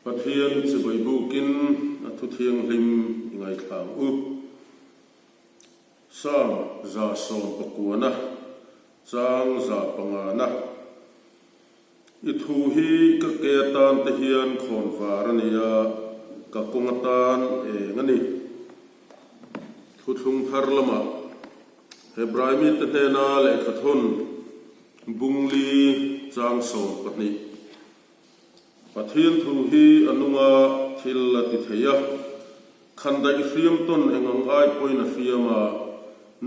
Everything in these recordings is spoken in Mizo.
Pathian chibai bukin a thu thianghlim i ngaithla ang u. Psalm 119, chang 500. I thu hi ka ke atan te hian khawn var a ni a, ka kawng atan eng a ni. Thuthlung thar lamah Hebrai mite hnena lehkhathawn bungli chang 12. Pathian thu hi a nunga thil a ti thei a, khandaih hriam tawn eng ang ai pawhin a hriam a,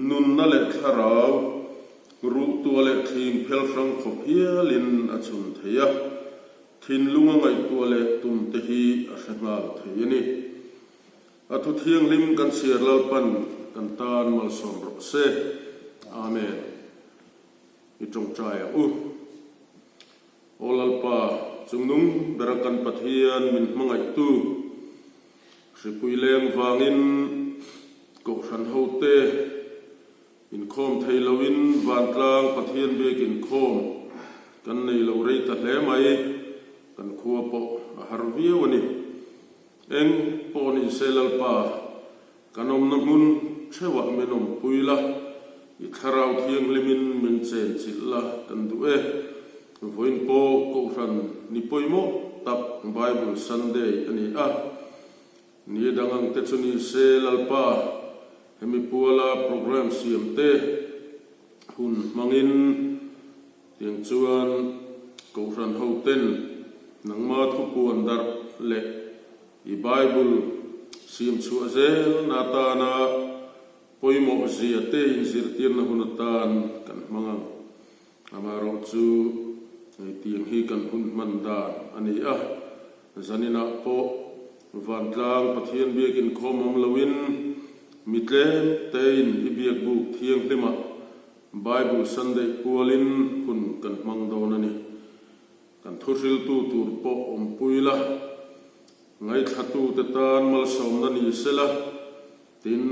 nunna leh thlarau, ruhtua leh thling phel hrang khawp hialin a chhun thei a, thinlung a ngaihtuah leh tum te hi a hre nghal thei a ni. A thu thianghlim kan chhiar Lalpan kan tan malsawm rawh se. Amen. I tawngtai ang u. Aw Lalpa, chungnung bera kan Pathian min hmangaihtu, hripui leng vangin Kohhran hote inkhawm thei loin vantlang Pathian biak inkhawm kan nei lo rei ta hle mai, kan khua pawh a har viau a ni. Eng pawh ni se Lalpa, Kan awmna hmun theuhah min awmpui la, i thlarau thianghlimin min chenchilh la kan duh e. Vawiin pawh Kohhran ni pawimawh tak Bible Sunday a ni a. Ni dang ang te chu ni se Lalpa, hemi puala programme siam te hun hmangin tiang chuan Kohhran hoten nangma thupuan darh leh I Bible siam chhuah zelna atana pawimawh zia te inzirtirna hun atan kan hmang ang. Amaherawh chu hetiang hi kan hun hman dan a ni a, zaninah pawh vantlang Pathian biak inkhawm awm loin mi tlem tein i biakbuk thianghlimah Bible Sunday pualin hun kan hmang dawn a ni. Kan thuhriltu tur pawh awmpui la, ngaithlatute tan malsawmna ni sela, tin,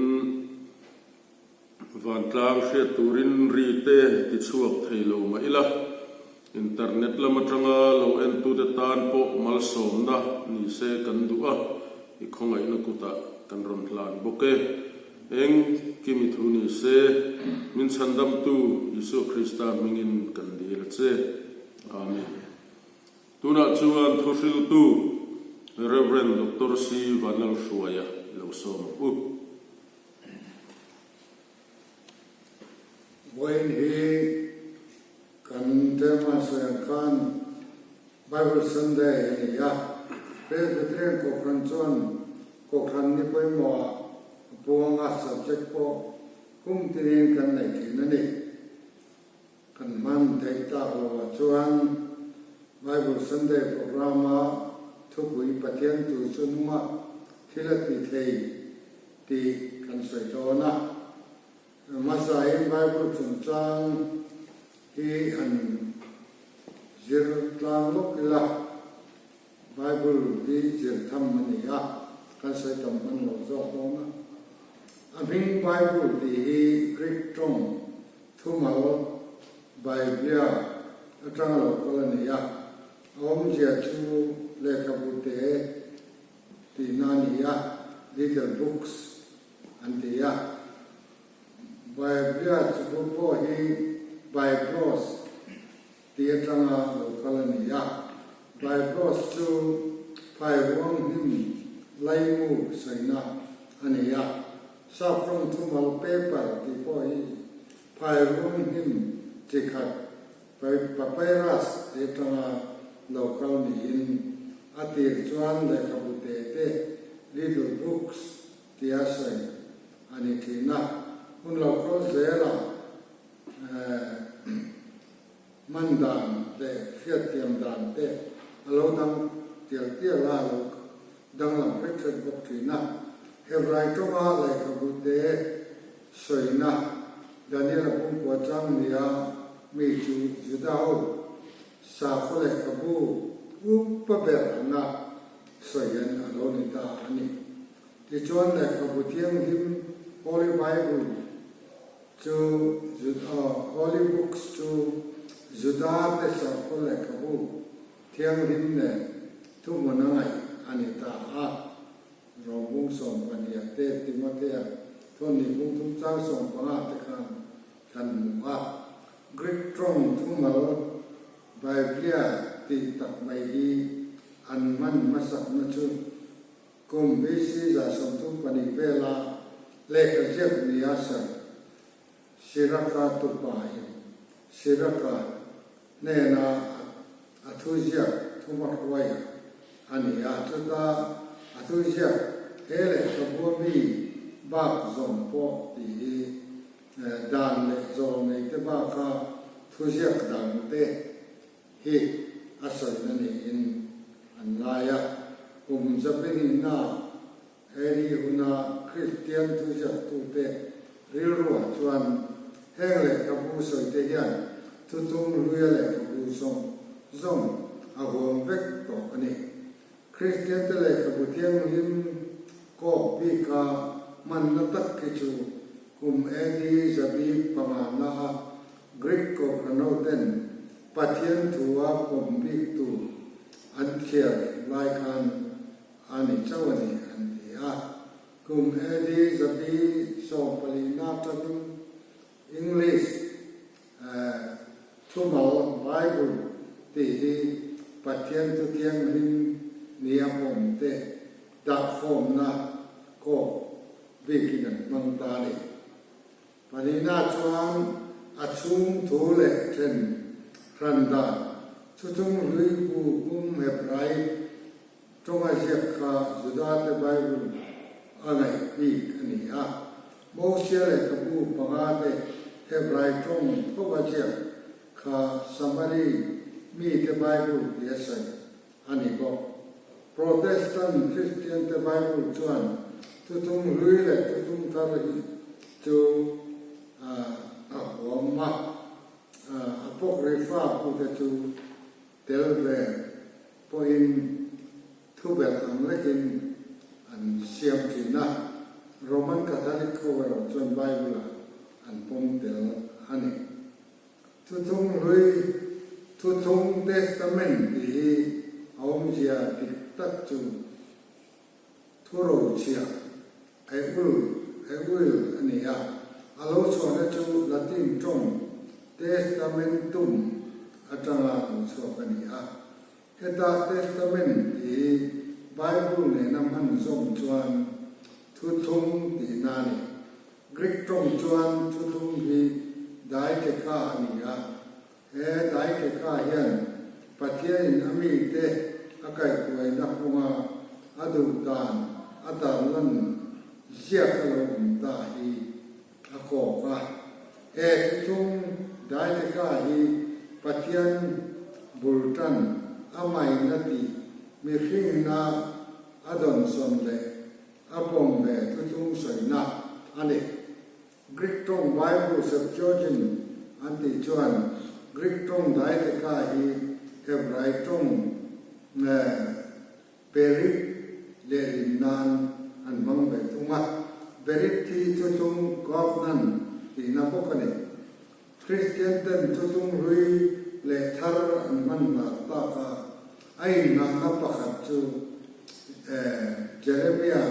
vantlang hriat turin ri te tichhuak thei lo mah ila, internet lam atanga lo entute tan pawh malsawmna ni se kan duh a, i khawngaihna kutah kan rawn hlan bawk e. Eng kimi thu ni se, min chhandamtu Isua Krista hmingin kan dil a che. Amen. Tunah chuan thuhriltu Rev. Doctor C. Vanlalhruaia i lo sawm ang u. Vawiin hi kan tema sawi ang khan Bible Sunday a ni a, Presbyterian Kohhran chuan Kohhran ni pawimawhah a puang a, subject pawh kum tinin kan nei thin a ni. Kan hman theih tak lovah chuan Bible Sunday Programme-a thupui Pathian tu chu nunga thil a ti thei tih kan sawi dawn a. Hmasain Bible chungchang hi han zir tlang lawk ila, Bible hi zir tham a ni a, kan sawi tam hman lo zawk dawn a. A hming Bible tih hi Greek tawng Thumal Biblia atanga lo kal a ni a, a awmzia chu lehkhabu te tihna a ni a, little books an ti a. Biblia chu pawh hi Biblos tih atanga lo kal a ni a, Biblos chu phairuang hnim laimu sawina a ni a. Sap rawng thumal paper tih pawh hi phairuang hnim chi khat papyrus te atanga lo kal niin a tir chuan lehkhabu te te, little books, tia sawi a ni thin a. Hun lo kal zelah hman dan leh hriatthiam dan te a lo dang tial tial a, a lo Danglam hret hret bawk thin a. Hebrai tawnga lehkhabu te sawina Daniel-a pumkua chang nia mi chu Juda ho sakhaw lehkhabu upa ber anga sawian a lo ni ta a ni. Tichuan lehkhabu thianghlim Holy Bible chu Holy Books chu Juda te sakhaw lehkhabu thianghlim nen thuhmun a ngaih. a ni ta a. Rom bung 12 te, Timothea thawnni bung thum chang 15 te khan kan hmu a. Greek tawng thumal Biblia tih tak mai hi an hman hmasakna chu kum BC 134 vela lehkha ziak nia sawi Siraka tupain Siraka hnena a thuziak thumahruai a ni a, chuta a thuziak he lehkhabu mi bak zawm pawh tih hi dan leh zawlneite baka thuziak dangte hi a sawina niin an ngai a. Kum zabininna Heri huna Kristian thuziaktute rilruah chuan heng lehkhabu sawite hian thuthung hluia lehkhabu zawng zawng a huam vek tawh a ni. Kristiante lehkhabu thianghlim kawk bika hmanna tak khi chu kum AD 400 a Greek Kohhranhoten Pathian thua pawm bik tur an thliar lai khan a ni chauh a ni an ti a. Kum AD 140 atangin English thumal Bible tih hi Pathian thu thianghlim nia pawmte dahkhawmna kawk bikin an hmang ta a ni. Palina chuan a chhung thu leh then hran dan Thuthung hlui bu pum Hebrai Tawnga ziak kha Judate Bible a ngaih bik a ni a. Mosia lehkhabu pangate Hebrai tawng tho a ziak kha Samari mite Bible tia sawi a ni bawk. Protestant Kristiante Bible chuan Thuthlung Hlui leh Thuthlung Thar hi chu a huam a, Apocrypha pute chu tel ve pawhin thubelh ang lekin an siam thin a, Roman Catholic ho erawh chuan Bible-ah an pawm tel a ni. Thuthlung Hlui, Thuthlung Testament tih hi a awmzia dik tak chu Thurochhiah, Eul, Euil, a ni a, a lo chhuahna chu Latin tawng Testamentum atanga lo chhuak a ni a. Heta Testament tih hi Bible nena hman zawm chuan Thuthlung tihna a ni. Greek tawng chuan Thuthlung hi Daikeka a ni a, He daikeka hian Pathianin a mite a kaihhruaina kawnga a duh dan a tarlan ziak a lo awm ta hi a kawk a. He thuthlung daikeka hi Pathian bul tan a maina tih mihringna a dawnsawn leh a pawm ve thuthlung sawina a ni. Greek tawng Bible Septuagint an tih chuan Greek tawng Daiteka hi Hebrai tawng Berit lehlin nan an hmang ve thung a. Berit hi thuthlung Covenant tihna bawk a ni. Kristian ten thuthlung hlui leh thar an hman lar tak a, a innghahna pakhat chu Jeremia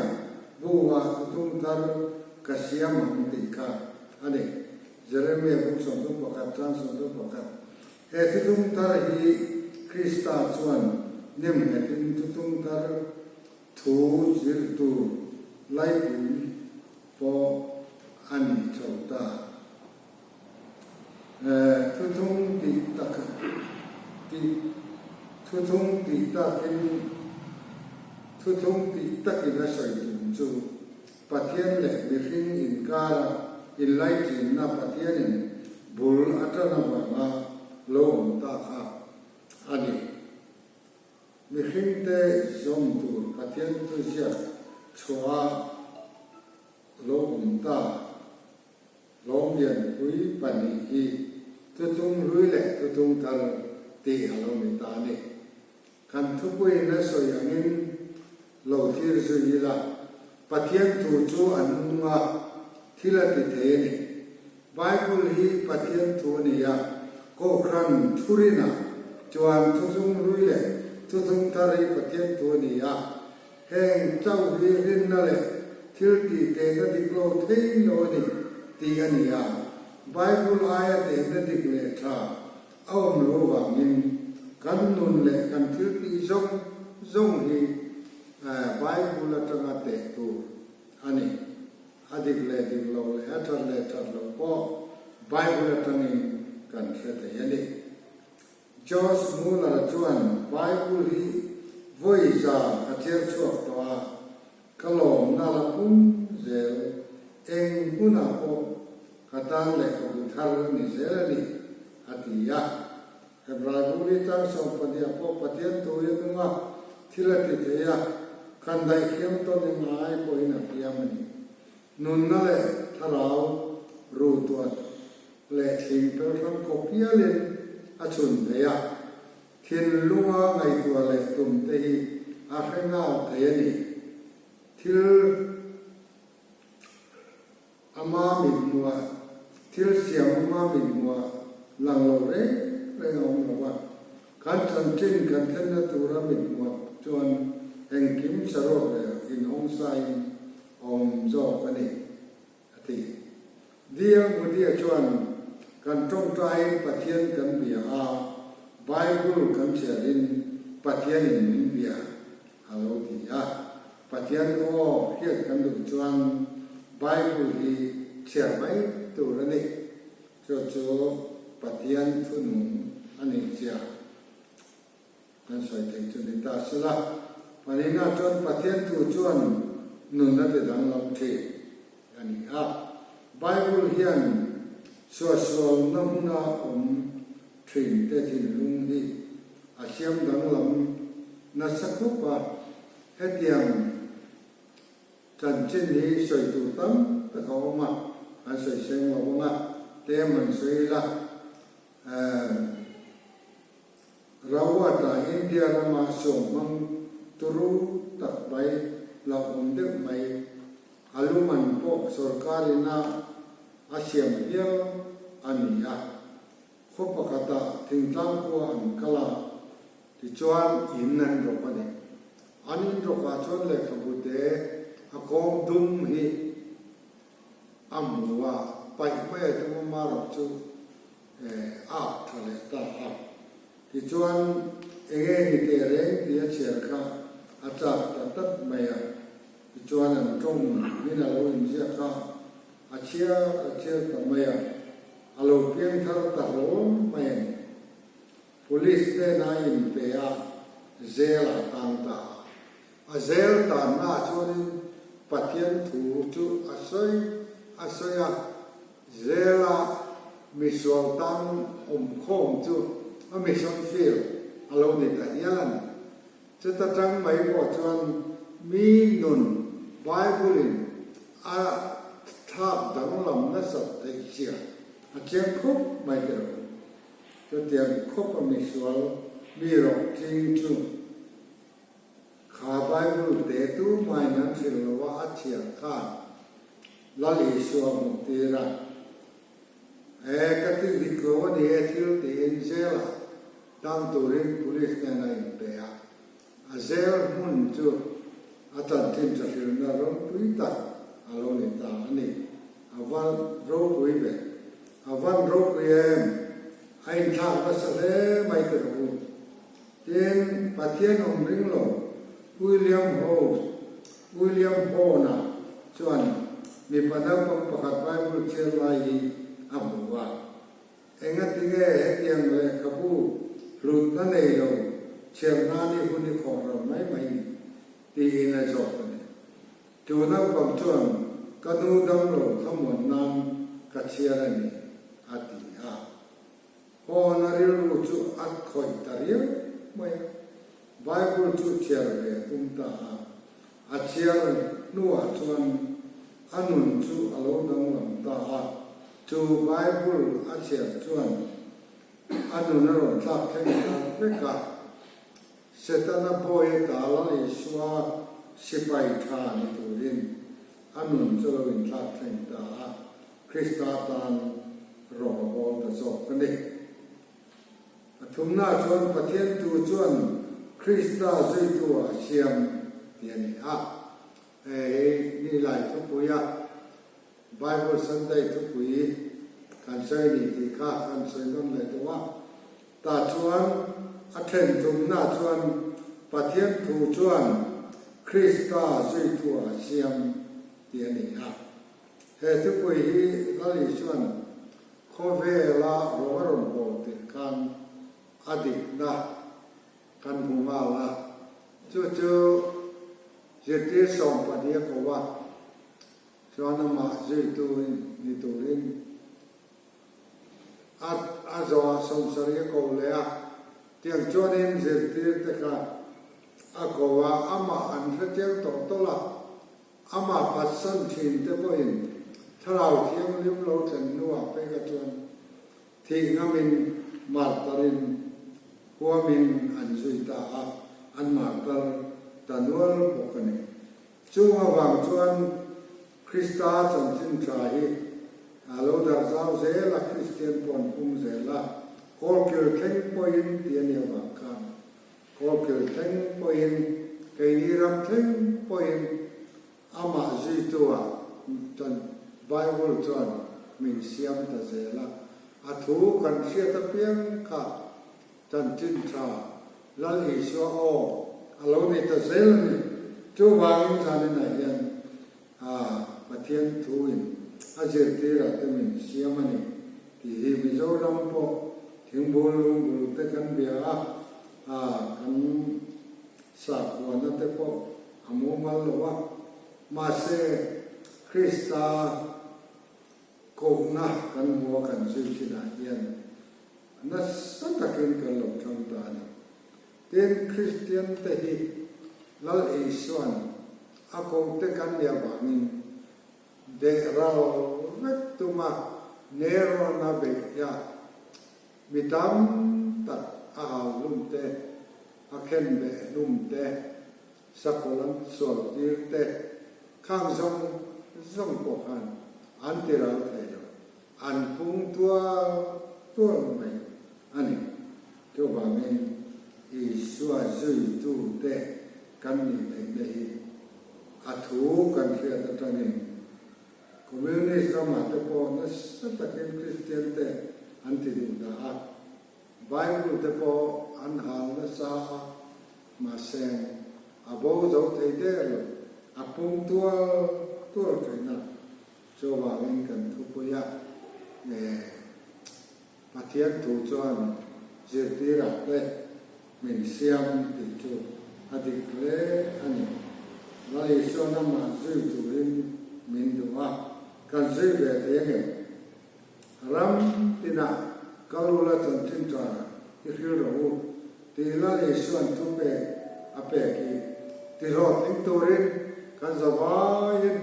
bu-a thuthlung thar ka siam ang tih kha a ni. Jeremia bung 31 chang 31. He thuthlung thar hi Krista chuan nemnghetin thuthlung thar thu zir tur laipui pawh a ni chho ta. Thuthlung tih tak tih thuthlung tih takin thuthlung tih takin a sawi tum chu Pathian leh mihring inkara inlaichinna Pathianin bul a tan avanga lo awm ta kha a ni. Mihringte zawm tur Pathian thuziak chhuah a lo awm ta. Lawm lianpui pahnih hi Thuthlung Hlui leh Thuthlung Thar tih a lo ni ta a ni. Kan thupuiin a sawi angin lo thlir zui ila, Pathian thu chu a nung a, thil a ti thei a ni. Bible hi Pathian thu a ni a, Kohhran thurinah chuan Thuthlung Hlui leh Thuthlung Thar hi Pathian thu a ni a. Heng chauh hi rinna leh thil tih tehna dik lo thei lo a ni tih a ni a. Bible aia tehna dik leh tha a awm lo vangin kan nun leh kan thil tih zawng zawng hi Bible atanga teh tur a ni. A dik leh dik lo leh a that leh that loh pawh Bible atangin kan hre thei a ni. George Muller chuan Bible hi vawi za ka chhiar chhuak tawh a, ka lawmna la pum zel, eng hunah pawh ka tan lehkhabu thar a ni zel a ni, a ti a. Hebrai bu ri tang 12 ah pawh Pathian thu hi a nung a, thil a ti thei a, khandaih hriam tawn eng ai pawhin a hriam a ni. Nunna leh thlarau ru tuat leh thling pel hrang khawp hialin a chhun thei a, thinlunga ngaihtuah leh tum te hi a hre nghal thei a ni. Thil ama mithmuah, thil siam ama mithmuah lang lo reng reng a awm lo a, kan chanchin kan thlenna tura mithmuah chuan engkim saruak leh inhawngsain a awm zawk a ni. A ti. Dear Mudia chuan kan tawngtaiin Pathian kan bia a, Bible kan chhiarin Pathianin min bia a lo ti a. Pathian aw hriat kan duh chuan Bible hi chhiar mai tur a ni. Chu chu Pathian thunung a nih chiah. Kan sawi theih chu ni ta sela, Palina chuan Pathian thu chuan nun a ti danglam thin a ni a. Bible hian suahsualna hmuna awm thin te thinlung hi a siam danglam nasa khawp a, hetiang chanchin hi sawi tur tam tak a awm a, kan sawi seng lo ang a, tlem han sawi ila. Rawat-a India rama sawm hmang turu tak mai hlauhawm deuh mai, a lu man pawh sorkar ina a siam hial a ni a. Khaw pakhatah thingtlang khua an kal a, tichuan in an rawk a ni. An in rawkah chuan lehkhabu te a kawm dum hi a hmu a, paih mai a tum a, marawh chu a ap tha leh ta a. Tichuan, enge ni teh reng tih a chhiar kha a chak ta tlat mai a. Tichuan an tawng min a lo inziak a, a chhiar a chhiar ta mai a, a lo piang thar ta hlawl mai a ni. Police hnena a inpe a, zel a tang ta a. A zel tannaah chuanin Pathian thu chu a sawi a sawi a, zela misual tan awmkhawm chu a mission field a lo ni ta hial a ni. Chuta tang mai pawh chuan mi nun Bible-in a thlak danglam nasat theih zia a chiang khawp mai teh rawh u. Chutiang khawpa misual mi rawh ching chu Kha Bible te tu main an hrilh lo a, a chhiar khan Lal Isua hmuh tir a. E, ka ti dik lo a ni e thil tiin jail ah tang turin police nen a inpe a. A jail hmun chu a chanchin tha hrilhna ropui tak a lo ni ta a ni. A van ropui ve. A van ropui em? A inthlak nasa hle mai ti rawh u. Tin, Pathian awm ring lo William House, William Horn-a chuan mipa naupang pakhat Bible chhiar lai hi a hmu a. Engatinge hetiang lehkhabu hlutna nei lo chhiar nan i hun i khawh ral mai mai ni? tiin a zawt a ni. Chu naupang chuan, Ka nu damlo thlamuan nan ka chhiar a ni, a ti a. Hawn a rilru chu a khawih ta riau mai a, Bible chu chhiar ve a tum ta a. A chhiar hnuah chuan a nun chu a lo danglam ta a, chu Bible a chhiar chuan a nun a rawn thlak thleng ta vek a. Setana bawi ata Lal Isua sipai tha ni turin a nun chu a lo inthlak thleng ta a. Krista tan rawng a bawl ta zawk a ni. A thumnaah chuan Pathian tu chuan Krista zuitu ah a siam. tih a ni a. Hei hi Nilai thupuia Bible Sunday thupui kan sawi ni tih kha kan sawi nawn leh deuh a. Tah chuan a then tumna chuan Pathian thu chuan Krista zuitu a siam tih a ni a. He thupui hi Lal Isua'n khawvela rawng a rawn bawl tirh khan a dikna kan hmu nghal a, chu chu zirtir 12 a ko a, chuan amah zuitu ni turin a a zawhah 70 a ko leh a, tiang chuanin zirtir te kha a ko a, amah an hrechiang tawh tawlh a. Amah phatsan thin te pawhin Thlarau Thianghlim lo thlen hnuah phei kha chuan thih ngamin martarin huamin an zui ta a, an martar ta nual bawk a ni. Chung avang chuan Krista chanchin tha hi a lo darh zau zel a, Kristian pawh an pung zel a, kawlkil thleng pawhin ti a nih avang khan Kawlkil thleng pawhin, keini ram thleng pawhin amah zuitu-ah chuan Bible chuan min siam ta zel a. A thu kan hriat apiang kha chanchin tha Lal Isua aw a lo ni ta zel a ni. Chuvangin zaninah hian Pathian thuin a zirtirah te min siam a ni tih hi Mizoram pawh thingbul lungbul te kan bia a, kan sakhuana te pawh a mumal lo a, mahse Krista kohna kan hmu a kan zui thinah hian nasa takin kan lo thang ta a ni. Tin, Kristian te hi Lal Isua'n a ko te kan nih avangin deh ral vek tuma Neron a beih a, mi tam tak a hau hlum te, a khen beh hlum te, sakawlh an sual tir te, khang zawng zawng pawh khan an ti ral thei lo, an pung tual tual mai a ni. Chuvangin Isua zuitute kan nih theihna hi a thu kan hriat atangin Communist ramah te pawh nasa takin Kristian te an ti duh dah a, Bible te pawh an hal nasa a, mahse a bo zo thei der lo, a pung tual tual thin a, chuvangin kan thupui a, Pathian thu chuan zirtirah te min siam tih chu a dik hle a ni. Lal Isuan amah zui turin min duh a, kan zui ve thei angem? Ram tinah kal ula chanchin tha i hril rawh u tih Lal Isuan thupek a pek hi tihlawhtling turin kan zavaiin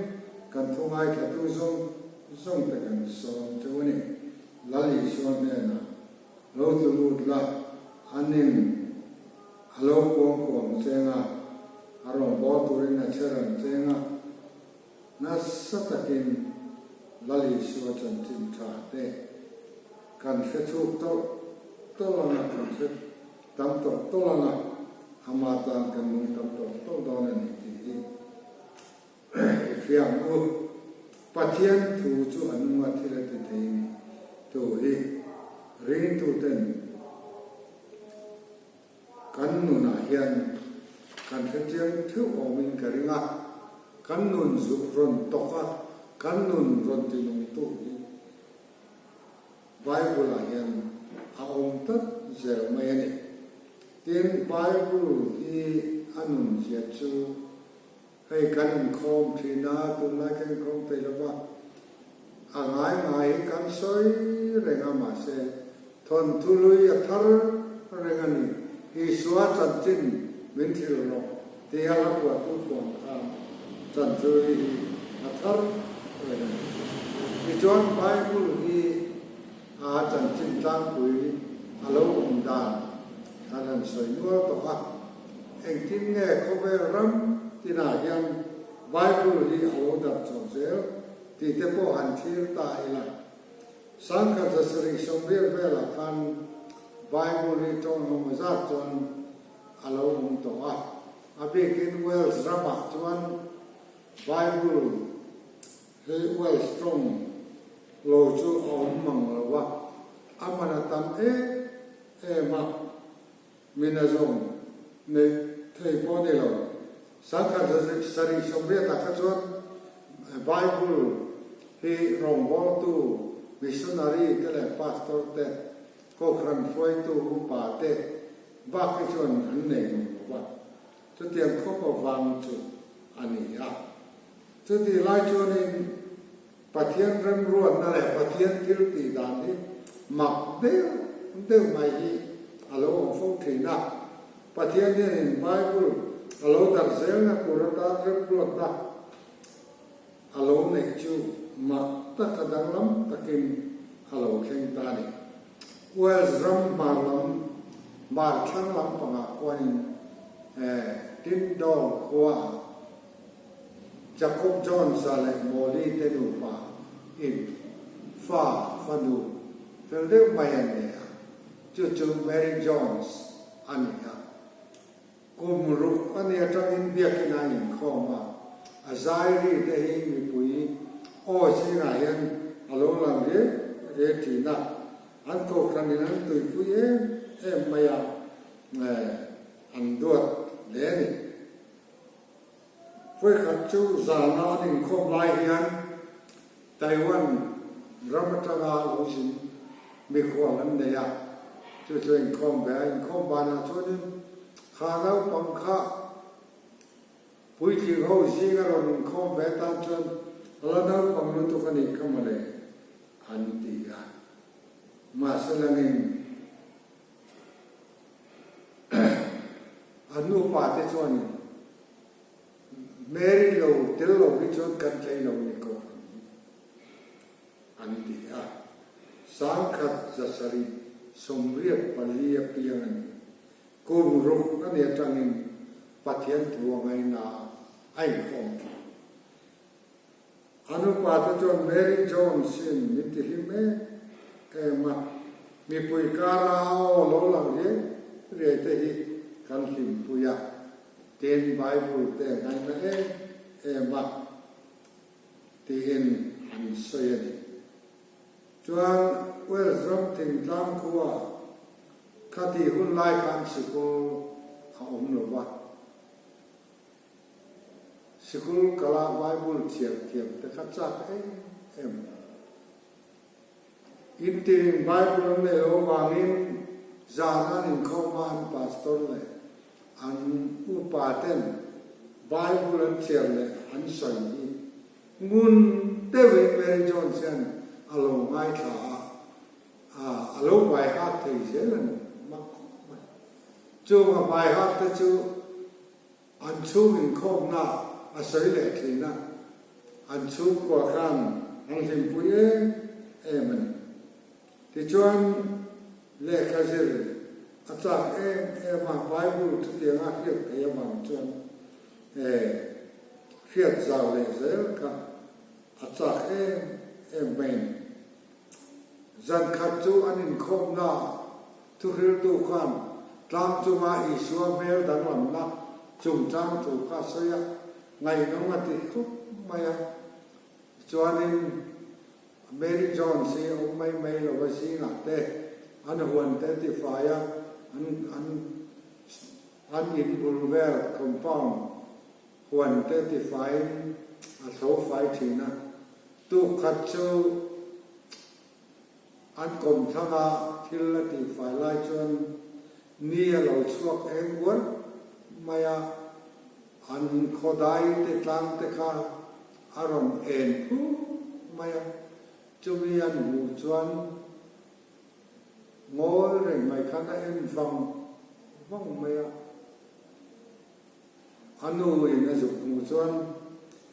kan thu ngaithlatu zawng zawng te kan sawm cheu a ni. Lal Isua hnenah, Lo tlu lut la, anin a lo kuang kuang cheng a, a rawngbâwl turin a che reng cheng a. Nasa takin Lal Isua chanchin tha te kan hre chhuk tawlh tawlh ang a, kan hre tam tawlh tawlh ang a, ama tan kan nung tam tawlh tawlh dawn a ni tih hi I hria ang u, Pathian thu chu a nunga thil a ti thei ni tu hi ringtuten kan nunah hian kan hrechiang theuh awmin ka ring a, kan nun zuk rawn tawk a, kan nun rawn ti nungtu hi Bible-ah hian a awm tlat zel mai a ni. Tin, Bible hi a nunzia chu Hei kan inkhawm thin a, tunlai kan inkhawm thei lo va, a ngai ngai hi kan sawi reng a, mahse thawnthu lui a thar reng a ni. Isua chanchin min thil rawh tih a la phuahtu phuan khan chanthu lui hi a thar reng a ni. Tichuan Bible hi a chanchin tlangpui a lo awm dan kan han sawi nual tawh a. Engtin nge khawvel ram tinah hian Bible hi a lo darh chho zel tih te pawh han thlir ta ila. Sangkhat 780 velah khan Bible hi tawng emaw zat chuan a lo awm tawh a. A bikin Wales ramah chuan Bible hi Welsh tawng lo chu a awm mang lo a, a man a tam em em a, min a zawm neih thei pawh a ni lo. Sangkhat 780 ah kha chuan Bible hi rawngbawltu missionary te leh pastor te, kohhran hruaitu upa te bak hi chuan an nei mang lo va, chutiang khawp avang chu a ni a. Chutih lai chuanin Pathian remruatna leh Pathian thil tih dan hi mak deuh deuh mai hi a lo awm fo thin a. Pathian hianin Bible a lo darh zelna tur atan remruatna a lo neih chu mak taka danglam takin a lo thleng ta a ni. Wales ram hmar lam hmar thlang lampangah khuanin Tyndall khuaah Jacob Jones-a leh Molly te nupa in fa fanu fel deuh mai an nei a, chu chu Mary Jones a ni a. Kum ruk a ni atangin biakin a inkhawm a, a zai ri te hi mipui aw zingah hian a lo lang riai riai thin a, an kohhranin an tuipui em em mai a, an duat hle a ni. Vawikhat chu zana an inkhawm lai hian Taiwan ram atanga lo zin mikhual an nei a, chu chu inkhawm ve a, inkhawm banah chuanin kha naupang kha puitling ho zinga rawn inkhawm ve tan chuan a la naupang lutuk a nih kha mawle an ti a, mahse langin A nupa te chuan Mary lo tel lo hi chuan kan tlei lo ni ko ang hi an ti a. 1774 a piang a ni. Kum ruk a ni atangin Pathian thu a ngaina a inkhawm thin. A nupa te chuan Mary Jones in min ti hlim em em a, mipui kara a aw lo lang riai riai te hi kan hlimpui a, tin Bible te ngaina em em a tiin an sawi a ni. Chuan Wales ram thingtlang khua khatih hun lai khan sikul a awm lo va. Sikul kala Bible thiam thiam te kha chak em em. Intirin Bible an nei lo avangin zan an inkhawm a an pastor leh an upa ten Bible an chhiar leh an sawi hi ngun deuhin Mary Jones hian a lo ngaithla a, a lo bai hat thei zel a ni mak khawp mai. Chung a bai hat te chu An chhung inkhawmna a sawi leh thin a, an chhungkua khan an hlimpui em em a ni. Tichuan, lehkha zir a chak em em a, Bible chutianga hriat theih avang chuan e hriat zau leh zel kha a chak em em mai a ni. Zan khat chu an inkhawmna Thuhriltu khan tlang chunga Isua hmel danglamna chungchang thu kha a sawi a, ngaihnawm a ti khawp mai a. Tichuanin Mary Jones hi awm mai mai lo a zingah te an huan te tifai a, an an an in bul vel compound huan te tifaiin a tho fai thin a. Tuk khat chu An kawmthlanga thil a tihfai lai chuan ni a lo chhuak eng uar mai a, an khawdai te tlang te kha a rawn en phur mai a, chumi an hmuh chuan ngawi reng mai khan a en vang vang mai a. A nu in a zuk hmuh chuan,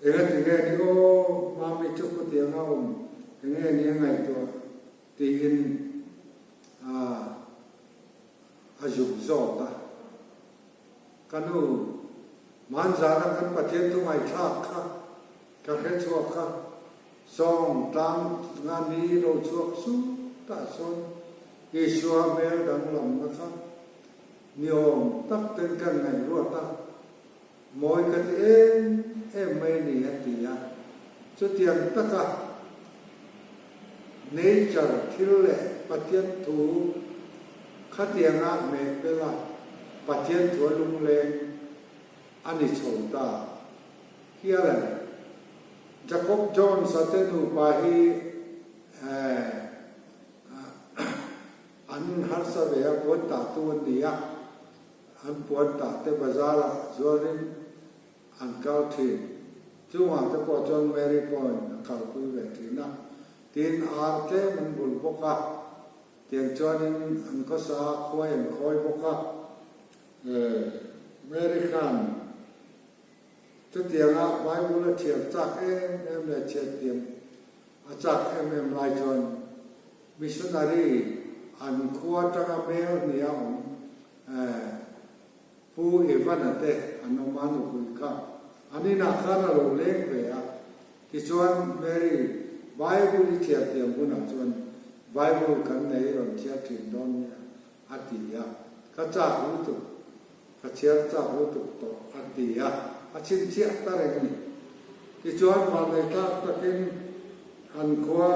Enga ti nge ni aw, Mami chu khutiang a awm, enge ni a ngaihtuah? tiin a zuk zawk a. Ka nu, hmanzana kan Pathian thu ngaihthlak kha ka hre chhuak a, sawng tlang nga ni lo chhuak sut ah sawn Isua hmel danglamna kha Ni awm tak ten kan ngaih ruat a. Mawi ka ti em em mai a ni a ti a. Chutiang taka nature thil leh Pathian thu khatianga hmeh bela Pathian thu a lungleng a ni chho ta hial a ni. Jacob Jones-a te nupa hi an harsa ve a, puan tahtu an ni a, an puan tah te bazar-ah zuarin an kal thin. Chungah te pawh chuan Mary pawhin a kalpui ve thin a, tin ar tlem an bul bawk a, tiang chuanin an khawsa a, khuai an khawi bawk a. Mary khan chutianga Bible a chhiar chak em em leh chhiar thiam a chak em em lai chuan missionary an khua atanga mel hnih a awm Pu Evan-a te an awm a nupui kha an inah khan a lo leng ve a, tichuan Mary Bible i chhiar thiam hunah chuan Bible kan nei rawn chhiar thin dawn nia a ti a, ka chak lutuk, ka chhiar chak lutuk tawh a ti a, a chhinchhiah ta reng a ni. Tichuan vanneithlak takin an khua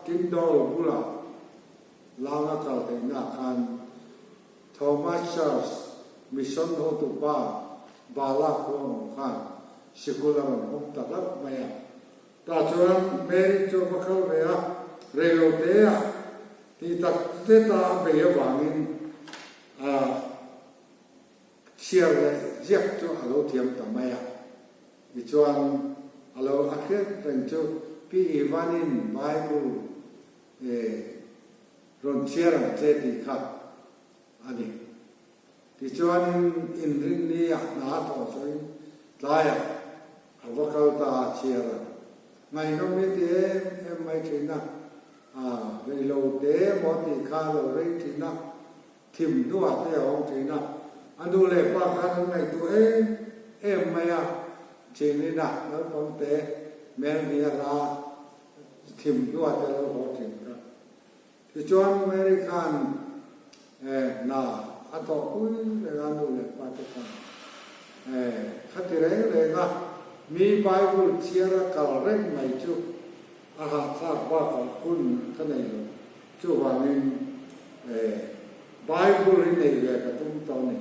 Tyndall bulah lang a kal theihna khan Thomas Church Mission hotupa Bala khua awm khan sikul a rawn hawng ta hlauh mai a. Tah chuan Mary chu a va kal ve a, reilo te ah tih tak zet a a bei avangin a chhiar leh ziak chu a lo thiam ta mai a. Tichuan a lo a hriat reng chu Pi Ivanin Bible Rawn chhiar ang che tih kha a ni. Tichuanin inrinni ah hna a thawh sawiin tlaiah a va kal ta a chhiar a. Ngaihnawm hi ti em em mai thin a, a rei lo te emaw tih kha a lo rei thin a, thim hnuah te a awm thin a. A nu leh pa khan an ngaihtuah em em mai a, thin ina naupang te hmel hnih a hla thim hnuah te a lo haw thin kha. Tichuan Mary khan hna a thawhpui reng a, nu leh pa te khan khati reng reng a mi Bible chhiar a kal reng mai chu a hahthlak bakah hun ka nei lo. Chuvangin Bible hi nei ve ka tum tawh a ni,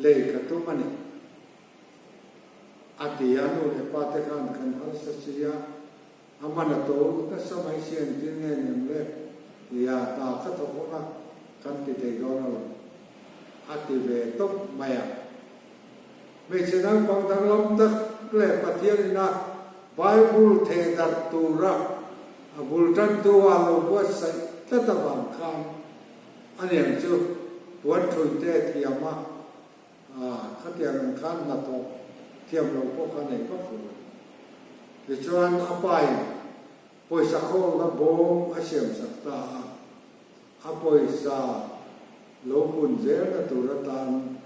lei ka tum a ni a ti a, nu leh pa te khan kan harsa si a. A man a to nasa mai si an ti nge nem le tia hna ka thawk awm a, kan ti thei dawn a lo a ti ve tawp mai a. Hmeichhe naupang danglam tak leh Pathian ina Bible theh darh tura a bul tantu a lo buatsaih tlat avang khan a niang chu puan thui te thiam a Khatiang ang khan hnathawk thiam lo pawh kha nei vak lo. Tichuan a pain pawisa khawlna bawm a siam sak ta a, a pawisa lo pun zelna tur atan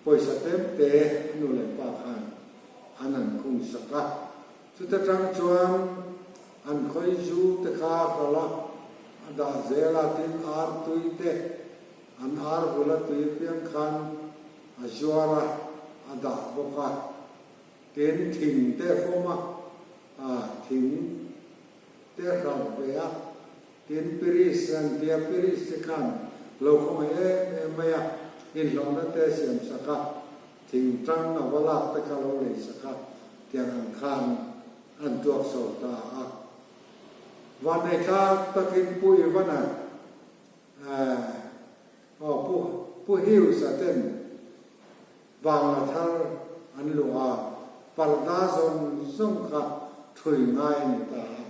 pawisa temte a nu leh pa khan an han khung sak a. Chuta tang chuan an khawi zu te kha a hralh a, a dah zel a, tin ar tui te An ar bula tui piang khan a zuar a, a dah bawk a. Tin, thing te fawm a, a thing te hralh ve a. Tin, Piris an tia, Piris te khan lo khawngaih em em mai a, inhlawhna te siam sak a, thing tang a va lak te kha lo lei sak a, tiang ang khan an tuak chho ta a. Vanneithlak takin Pu Ivana Aw Pu Pu Hughes-a ten Bangla thar an luh a, parda zawng zawng kha thui ngai a ni ta a.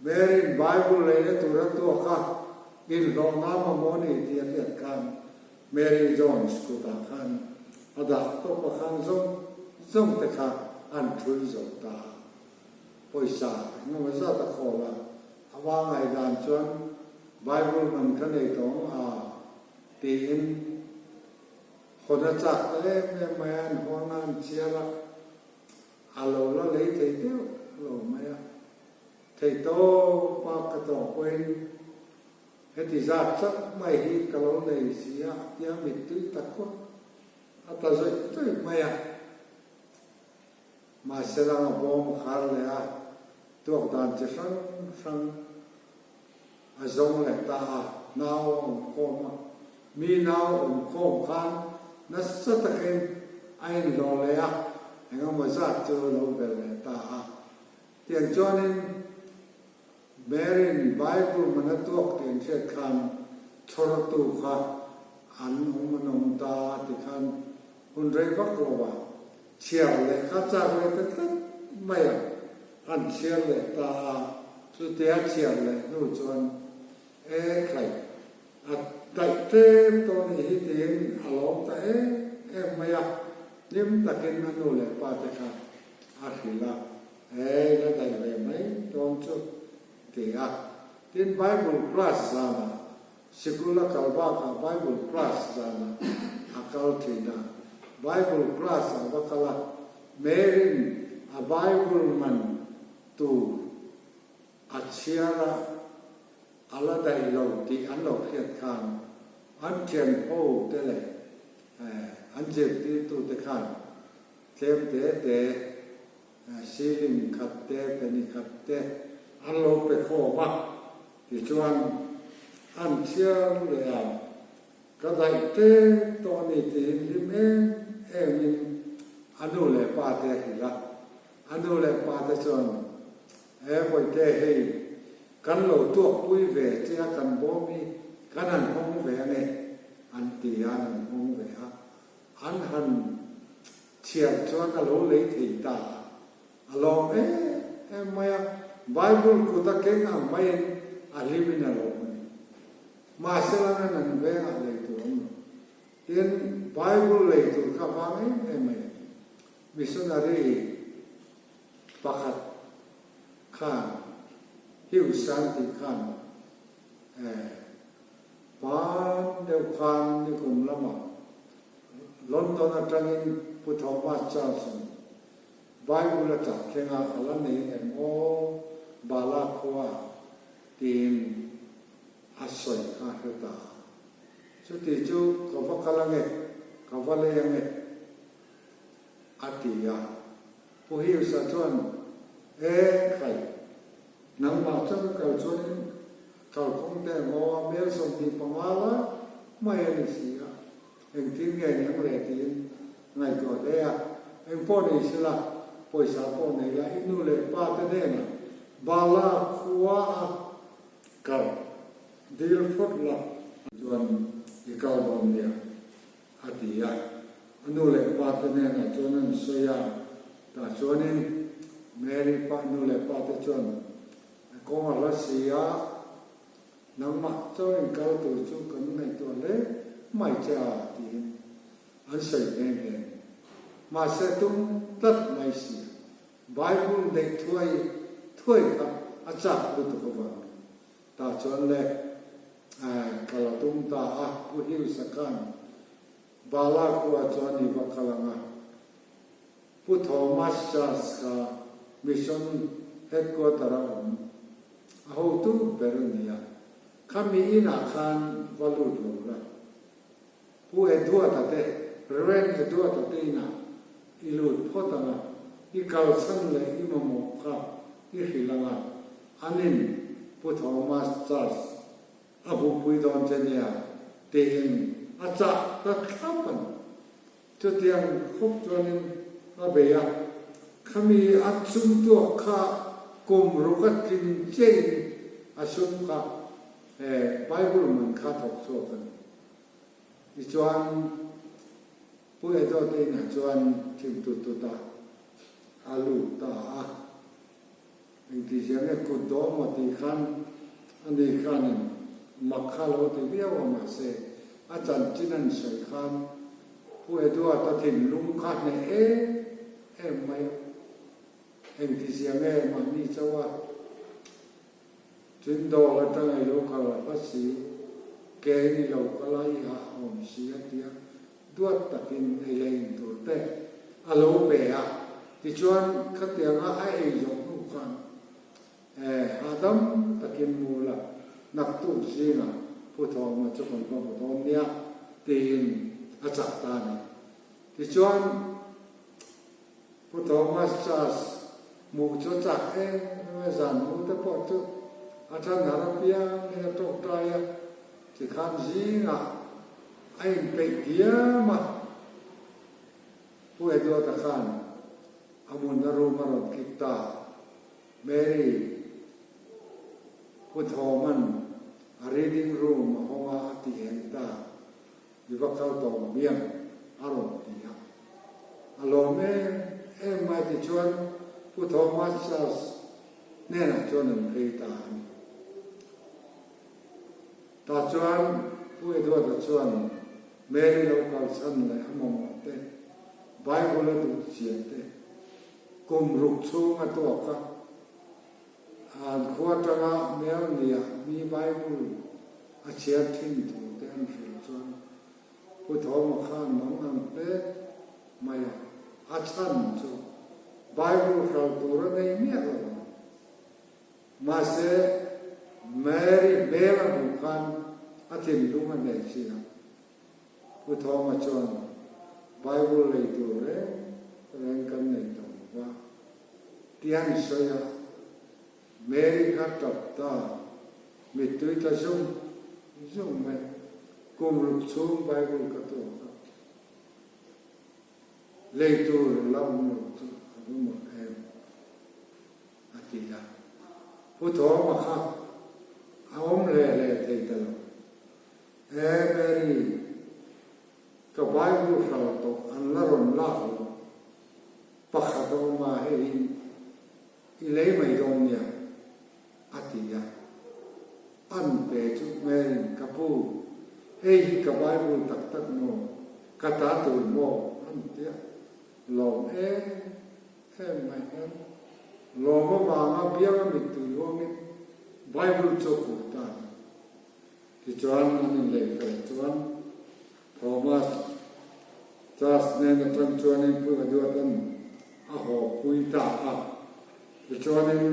Mary-in Bible leina tur a tuak a, inhlawh ngam a maw ni tih a hriat khan Mary Jones kutah khan a dah tawp a khan zawng zawng te kha an thui zo ta a. Pawisa engemaw zat a khawl a, a va ngaihdan chuan Bible man ka nei tawh ang a tiin hawn a chak ta em em mai a, an huang a, an chhiar a, a lo la lei thei deuh lo mai a, thei tawp a ka tawh pawhin heti zat chauh mai hi ka lo nei si a tia mittui tak kawt. A tla zawih zawih mai a. Mahse lang a bawm a khar leh a, tuak dan chi hrang hrang a zawng leh ta a, nau a awm khawm a. Mi nau awm khawm khan nasa takin a inhlawh leh a, engemaw zat chu a lo bel leh ta a. Tiang chuanin Mary'n Bible man a tuak tih an hriat khan chhawrtu kha an awm an awm ta a ti khan hun rei vak lo ah chhiar leh kha chak leh ta tlat mai a, an chhiar leh ta a, chutia chhiar leh hnu chuan e khai a daih tlem tawh nih hi tiin a lawm ta em em mai a, hlim takin a nu leh pa te kha a hrilh a. Hei la daih ve mai dawn chu ti a. Tin Bible class zanah sikul a kal bakah Bible class zanah a kal thin a. Bible class a va kal a, Mary'n a Bible man tur a chhiar a, a la daih lo tih an lo hriat khan an thian ho te leh an zirtirtute khan tlem te te Ceiling khat te, penny khat te an lo pe khawm a, tichuan an chhiar leh a, ka daih tep tawh a ni tiin hlim em emin a nu leh pa te a hrilh a, a nu leh pa te chuan he Bawihte hei kan lo tuakpui ve che a, kan bawm hi kan han hawng ve ange an ti a, an han hawng ve a, An han chhiar chuan a lo lei thei ta a, a lawm em em mai a, Bible kut a keng ang maiin a hlimin a lawm a ni. Mahse lan an an vengah lei tur awm lo. Tin, Bible lei tur kha vang em em mai a ni. Missionary pakhat khan, Hughes an tih khan, eh, Hman deuh khan nikum lamah London atangin Pu Thomas Charles-a'n Bible a chah thleng a, a la nei em aw Bala khua tiin a sawi kha hre ta a. Chuti chu ka va kal ange, ka va lei ange a ti a. Pu Hughes-a chuan, E khai, nangmah chuan ka kal chuanin Kalphung te ngaw a mel 25 lai mai a ni si a, engtin nge ni ang le tiin ngaihtuah hle a, eng pawh ni sela pawisa pawh nei la i nu leh pa te hnenah Bala khua a kal dil phawt la. Chuan i kal dawn nia a ti a, a nu leh pa te hnenah chuan an sawi a, tah chuanin Mary pa nu leh pa te chuan Kawng a hla si a, nangmah chauhin kal tur chu kan ngaihtuah hle mai che a tiin an sawi nghe nghe. Mahse tum tlat mai si a, Bible neih thuai thuai kha a chak lutuk avangin tah chuan le kal a tum ta a, Pu Hughes-a khan Bala khua chuan i va kal ang a, Pu Thomas Charles kha Mission Headquarter a awm a hotu ber a ni a, khami inah khan va lut lo la. Pu Edward-a te, Rev Edward-a te inah i lut phawt ang a, i kalsan leh i mamawh kha i hrilh ang a, anin Pu Thomas Charles a hmuhpui dawn che nia tiin a chah ta thlap a ni. Chutiang khawp chuanin a bei a, khami a sum tuak kha kum ruk a tling chiahin a sum kha Bible man kha thawk chhuak a ni. Tichuan Pu Edo te inah chuan thim tut tut a a lut ta a, engtizia nge kut dawm maw tih khan ani khanin mak kha lo ti viau a mahse a chanchin an sawi khan Pu Edward-a thinlung kha hneh em em mai a, engtizia nge mahni chauh a Chindawr atanga i lo kal a hla si, ke in i lo kal a i hah awm si a tia duat takin ei leh in tur te a lo pe a, tichuan khatianga a ei zawh hnu khan Eh, hahdam takin mu la, naktuk zingah Pu Thawma chu kan va hmu dawn nia, tiin a chah ta a ni. Tichuan, Pu Thomas Church hmuh chu a chak em em a, zan mu te pawh chu a than har apiangin a tawngtai a, tikhan zingah a inpeih diam a. Pu Edward-a khan a munna room a rawn kik ta. Mary, Pu Thoma'n a reading room a hawng a a ti eng ta. I va kal tawh miang a rawn ti a. A lawm em em mai tichuan Pu Thomas Charles hnenah chuan an phei ta a ni. Tah chuan Pu Edward-a chuan Mary lo kal chhan leh a mamawh te, Bible a duh chian te, kum ruk chhung a tuak a, an khua atanga Melnia mi Bible a chhiar thin thu te an hrilh chuan Pu Thawma khan mang ang hle mai a, a chhan chu Bible hral tur a nei miah lo ang. Mahse, Mary hmel a hmuh khan a thinlung a hneh si a. Pu Thawma chuan, Bible lei tur reng reng kan nei tawh lo va, ti han sawi a. Mary kha tap ta, mittui tla zung zung mai, kum ruk chhung Bible ka tuak a. Lei tur la awm lo chu a va mak em? a ti a. Pu Thawma kha a awm hle hle thei ta lo. E Mary, ka Bible hral tawh an la rawn lak lo, pakhat a awm a hei hi i lei mai dawn nia, a ti a. An pe chu Mary'n, Ka pu, hei hi ka Bible tak tak maw, ka ta tur maw? an ti a. Lawm em em mai hian lawm avanga bianga mittui luangin Bible chu a kuh ta a ni. Tichuan an inlei fel chuan Thomas Charles nen atang chuanin Pu Eduarda'n a haw pui ta a. Tichuanin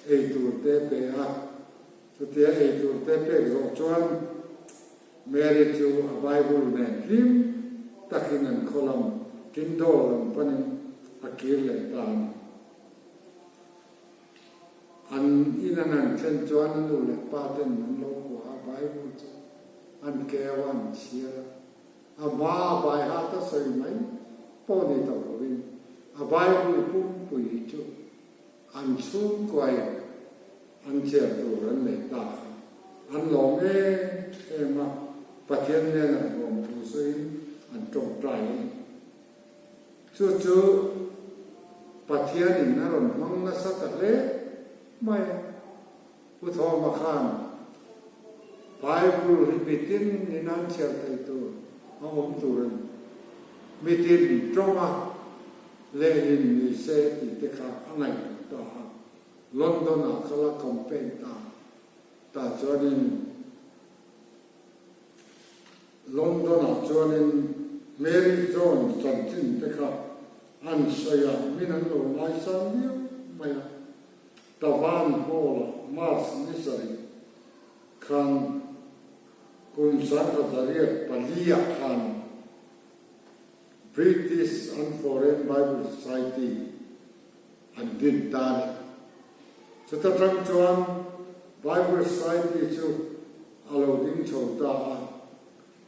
eitur te pe a, chutia eitur te pek zawh chuan Mary chu a Bible nen hlim takin an khaw lam Tyndall lam panin a kir leh ta a ni. An in an han thlen chuan a nu leh pa ten an lo kuah a, Bible chu an keu a, an chhiar a. A hma a bai hat a sawi mai pawh ni tawh lovin a Bible pumpui hi chu an chhungkuain an chhiar tur an nei ta kha an lawm em em a, Pathian hnenah nuam thu sawiin an tawngtai a ni. Chu chu Pathianin a rawn hmang nasa ta hle mai a. Pu Thawma khan Bible hi mitin in an chhiar thei tur a awm tur a ni. Mitin tawnga lehlin ni se tih te kha a ngaihtuah ta a. London-ah kal a campaign ta tah chuanin London-ah chuanin Mary Jones chanchin te kha an sawi a, min an lo ngaisang viau mai a. Tavan Hall-ah March ni sarih khan kum 1804-ah khan British and Foreign Bible Society an din ta a ni. Chuta tang chuan Bible Society chu a lo ding chho ta a,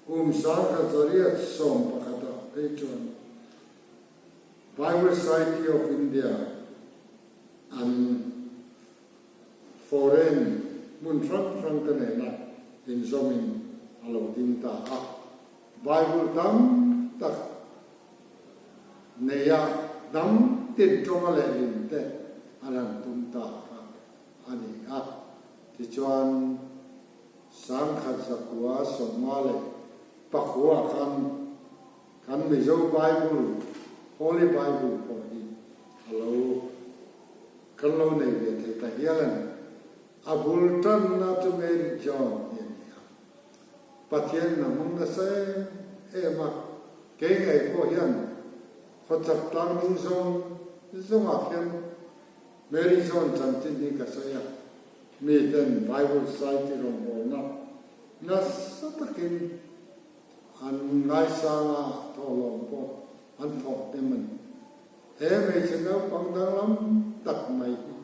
kum 1811-ah phei chuan Bible Society of India an foreign hmun hrang hrang te nena inzawmin a lo ding ta a. Bible tam tak neia hnam tin tawnga lehlin te an han tum ta kha a ni a. Tichuan, 1959 khan kan Mizo Bible, Holy Bible pawh hi a lo kan lo nei ve thei ta hial a ni. A bul tanna chu Mary John hi a ni a. Pathian in a hmang nasa em em a, kei ngei pawh hian khawchak tlang ding zawng zawngah khian Mary John chanchin hi ka sawi a, mi ten Bible Society rawngbawlna nasa takin an ngaisang a, thawhlawm pawh. an thawk hnem a ni. He hmeichhe naupang danglam tak mai hi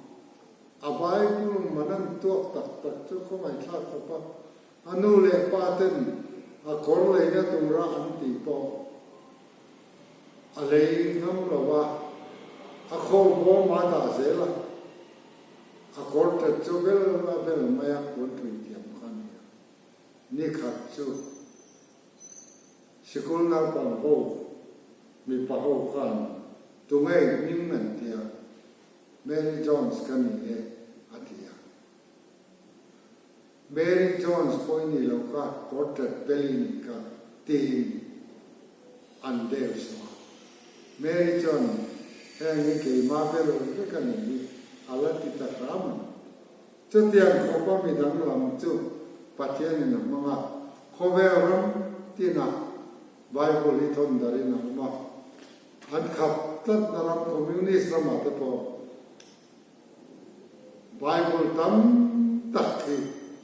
a Bible man an tuak tak tak chu khawngaihthlak khawp a, a nu leh pa ten a kawr leina tura an tih pawh a lei ngam lo a, a khawl bawm a dah zel a, a kawr tet chu bel a bel mai a, puan tui thiam kha a ni a. Ni khat chu sikul naupang ho mipa ho khan tunge hming an ti a, Mary Jones ka ni e a ti a. Mary Jones pawh i nih loh kha portrait bel i nih kha tiin an deu sawh a. Mary chuan heng hi keimah bel vek a nih hi a la ti ta hram a ni. Chutiang khawpa mi danglam chu Pathianin a hmang a, khawvel ram tinah Bible hi thawn darin a awm a. An khap tlatna ram Communist ramah te pawh Bible tam tak hi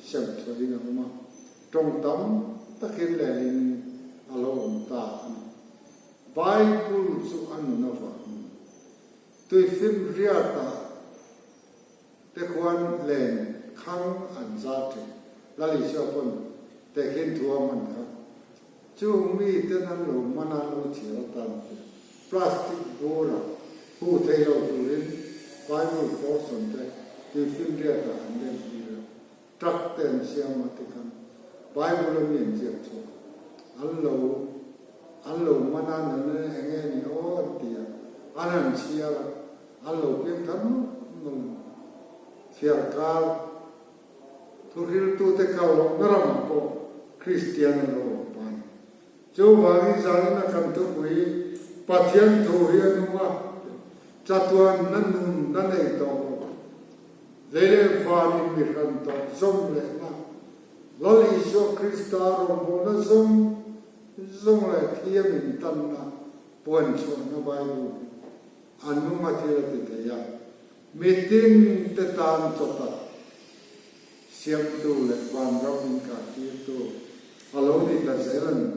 sem chhuahin a awm a, tawng tam takin lehlin a lo awm ta a ni. Bible chu a nun avangin tuifinriatah te khuan len khang an zar thin. Lal Isua pawn tehkhin thu a hman kha. Chung miten an lo hman a, lo chhiar atan te plastic bura huh thei lo turin Bible portion te tuifinriatah an lem tir a, truck te an siam a tikhan Bible a mi an ziak chhuak a, an lo an lo hman a, nana eng nge ni aw an ti a, an han chhiar a, an lo piang thar nawlh nawlh a ni. Thliar kar. Thuhriltute kal lohna ramah pawh Kristian an lo awm pa ni. Chuvangin zanin a kan thupui Pathian thu hi a nung a, chatuan na nun na nei tawh lo, lei leh vanin mi hran tawh zawm lehna, Lal Isua Krista rawngbawlna zawng zawng leh thiam intanna puanchhuahna Bible hi a nung a thil a ti thei a. Mitin te tan chawtak siamtu leh vanram inkahtirtu a lo ni ta zel a ni.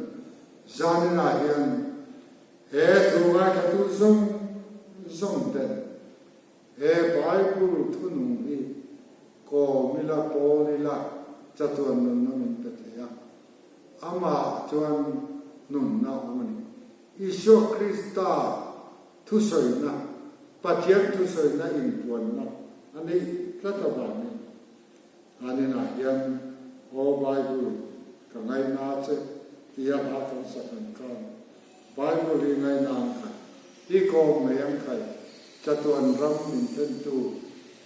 Zaninah hian he thu ngaithlatu zawng zawng ten he Bible thunung hi kawm ila, pawl ila chatuan nunna min pe thei a, amah chuan nunna a awm a ni. Isua Krista thusawina, Pathian thusawina inpuanna a neih tlat avangin an inah hian Aw Bible ka ngaina che tia hla kan sak ang khan Bible hi ngaina ang khai, i kawm mai ang khai, chatuan ram min thlentu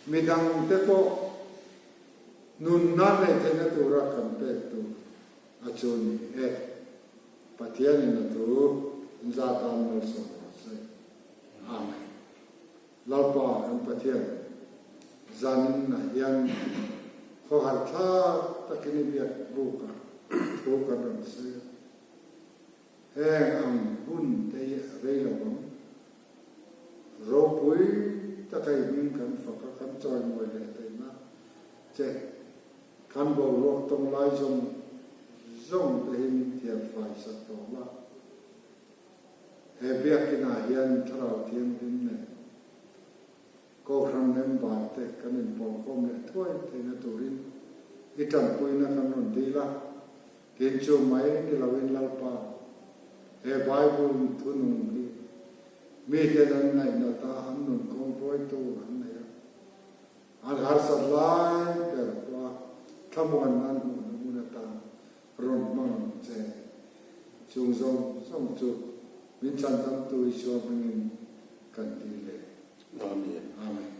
midangte pawh nunna nei theihna tura kan pek tur a chu ni e. Pathianin a thu in za tan malsawm rawh se. Amen. Lalpa kan Pathian, zanin ah hian khawhar thlak takin i biak buk a thu kan rawn sawi a. Heng ang hun te hi a rei lo ang. Ropui taka i hming kan fak a, kan chawimawi leh theihna che. Kan boruak tawng lai zawng zawng te hi min thiam fai sak tawh la. He biakinah hian Thlarau Thianghlim nen Kohhran member te kan inpawlkhawm leh thuai theihna turin i tanpuina kan rawn dil a, tin chu mai ni loin Lalpa he Bible thunung hi miten an ngaihnat a, an nun kawng hruaitu an nei a. An harsat lai ber pawha thlamuan nan hmuhna hmun atan rawn hmang ang che. Chung zawng zawng chu min chhandamtu Isua hmingin kan dil e. Amen. Amen.